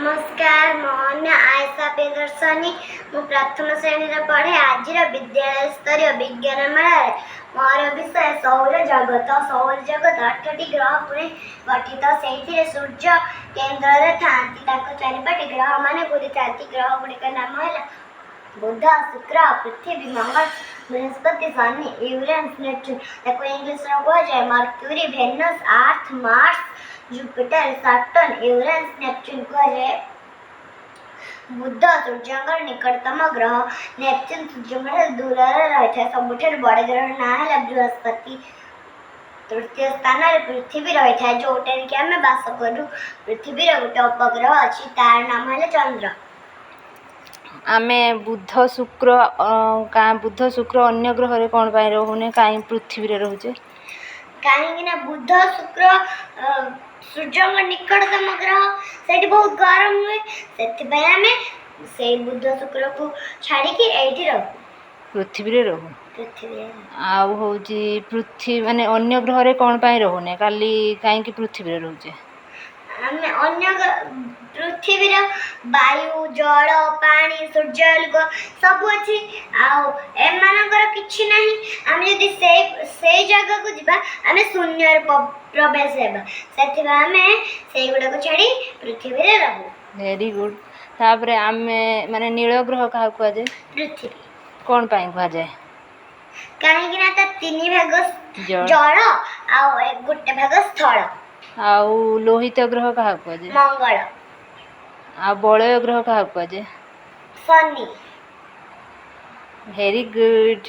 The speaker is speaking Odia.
ନମସ୍କାର, ମୋ ନାଁ ଆୟେଶା ପ୍ରିୟଦର୍ଶନୀ। ମୁଁ ପ୍ରଥମ ଶ୍ରେଣୀରେ ପଢ଼େ। ଆଜିର ବିଦ୍ୟାଳୟ ସ୍ତରୀୟ ବିଜ୍ଞାନ ମେଳାରେ ମୋର ବିଷୟ ସୌର ଜଗତ। ସୌର ଜଗତ 8ଟି ଗ୍ରହକୁ ନେଇ ଗଠିତ। ସେଇଥିରେ ସୂର୍ଯ୍ୟ କେନ୍ଦ୍ରରେ ଥାଆନ୍ତି, ତାଙ୍କ ଚାରିପଟେ ଗ୍ରହମାନେ ଘୁରିଥାନ୍ତି। ଗ୍ରହ ଗୁଡ଼ିକ ନାମ ହେଲା ବୁଧ, ଶୁକ୍ର, ପୃଥିବୀ, ମଙ୍ଗଳ, ବୃହସ୍ପତି, ଶନି, ୟୁରେନସ୍, ନେପଚୁନ୍। ତାକୁ ଇଂଲିଶରେ କୁହାଯାଏ Mercury, Venus, Earth, Mars, Jupiter, Saturn, Uranus, Neptune କୁହାଯାଏ। ବୁଧ ସୂର୍ଯ୍ୟଙ୍କର ନିକଟତମ ଗ୍ରହ। ନେପଚୁନ୍ ସୂର୍ଯ୍ୟଙ୍କଠାରୁ ଦୂରରେ ରହିଥାଏ। ସବୁଠାରୁ ବଡ଼ ଗ୍ରହର ନାଁ ହେଲା ବୃହସ୍ପତି। ତୃତୀୟ ସ୍ଥାନରେ ପୃଥିବୀ ରହିଥାଏ, ଯୋଉଟାରେ କି ଆମେ ବାସ କରୁ। ପୃଥିବୀର ଗୋଟେ ଉପଗ୍ରହ ଅଛି, ତାର ନାମ ହେଲା ଚନ୍ଦ୍ର। ଆମେ ବୁଧ, ଶୁକ୍ର, ବୁଧ, ଶୁକ୍ର ଅନ୍ୟ ଗ୍ରହରେ କ'ଣ ପାଇଁ ରହୁନେ? କାହିଁ ପୃଥିବୀରେ ରହୁଛେ? କାହିଁକି ନା ବୁଧ, ଶୁକ୍ର ସୂର୍ଯ୍ୟଙ୍କ ନିକଟତମ ଗ୍ରହ, ସେଇଠି ବହୁତ ଗରମ ହୁଏ। ସେଥିପାଇଁ ଆମେ ସେଇ ବୁଧ, ଶୁକ୍ରକୁ ଛାଡ଼ିକି ଏଇଠି ରହୁ। ପୃଥିବୀରେ ରହୁ। ପୃଥିବୀରେ ରହୁ। ଆଉ ହେଉଛି ପୃଥିବୀ ମାନେ ଅନ୍ୟ ଗ୍ରହରେ କ'ଣ ପାଇଁ ରହୁନେ? କାଲି କାହିଁକି ପୃଥିବୀରେ ରହୁଛେ? ଆମେ ଅନ୍ୟ ପୃଥିବୀର ବାୟୁ, ଜଳ, ପାଣି, ସୂର୍ଯ୍ୟ ଆଲୋକ ସବୁ ଅଛି, ଆଉ ଏମାନଙ୍କର କିଛି ନାହିଁ। ଆମେ ଯଦି ସେଇ ଜାଗାକୁ ଯିବା, ଆମେ ଶୂନ୍ୟରେ ପ୍ରବେଶ ହେବା। ସେଥିପାଇଁ ଆମେ ସେଇଗୁଡ଼ାକୁ ଛାଡ଼ି ପୃଥିବୀରେ ରହୁ। Very good. ତାପରେ ଆମେ ମାନେ ନୀଳ ଗ୍ରହ କାହାକୁ କୁହାଯାଏ? ପୃଥିବୀ। କ'ଣ ପାଇଁ କୁହାଯାଏ? କାହିଁକି ନା ତା ତିନି ଭାଗ ଜଳ। ଜଳ ଆଉ ଗୋଟେ ଭାଗ ସ୍ଥଳ। ଆଉ ଲୋହିତ ଗ୍ରହ କାହାକୁ କୁହାଯାଏ? ମଙ୍ଗଳ। ଆଉ ବଳୟ ଗ୍ରହ କାହାକୁ କୁହାଯାଏ? ଶନି। Very good.